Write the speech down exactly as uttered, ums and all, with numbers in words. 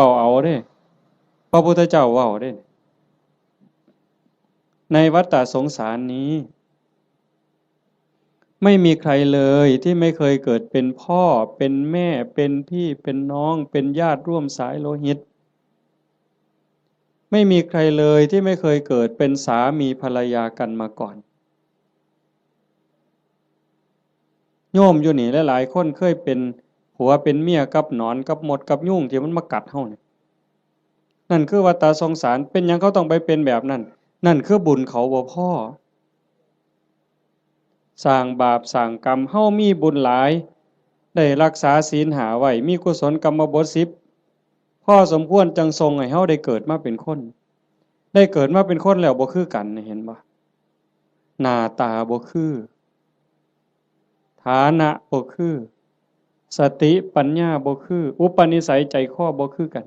เว้าเอาเด้ พระพุทธเจ้าเว้าเด้ ในวัฏฏะสงสารนี้ ไม่มีใครเลยที่ไม่เคยเกิดเป็นพ่อ เป็นแม่ เป็นพี่ เป็นน้อง เป็นญาติร่วมสายโลหิต ไม่มีใครเลยที่ไม่เคยเกิดเป็นสามีภรรยากันมาก่อน โยมอยู่นี่หลายๆคนเคยเป็นผัวเป็นเมียกับหนอนกับมดกับยุงที่มันมากัดเฮานี่ นั่นคือวัฏฏะสงสาร เป็นหยังเขาต้องไปเป็นแบบนั้น นั่นคือบุญเขาบ่พอ สร้างบาปสร้างกรรม เฮามีบุญหลาย ได้รักษาศีลห้าไว้ มีกุศลกรรมบทสิบ พอสมควรจั่งส่งให้เฮาได้เกิดมาเป็นคน ได้เกิดมาเป็นคนแล้วบ่คือกัน เห็นบ่ หน้าตาบ่คือ ฐานะบ่คือ สติปัญญาบ่คือ อุปนิสัยใจคอบ่คือกัน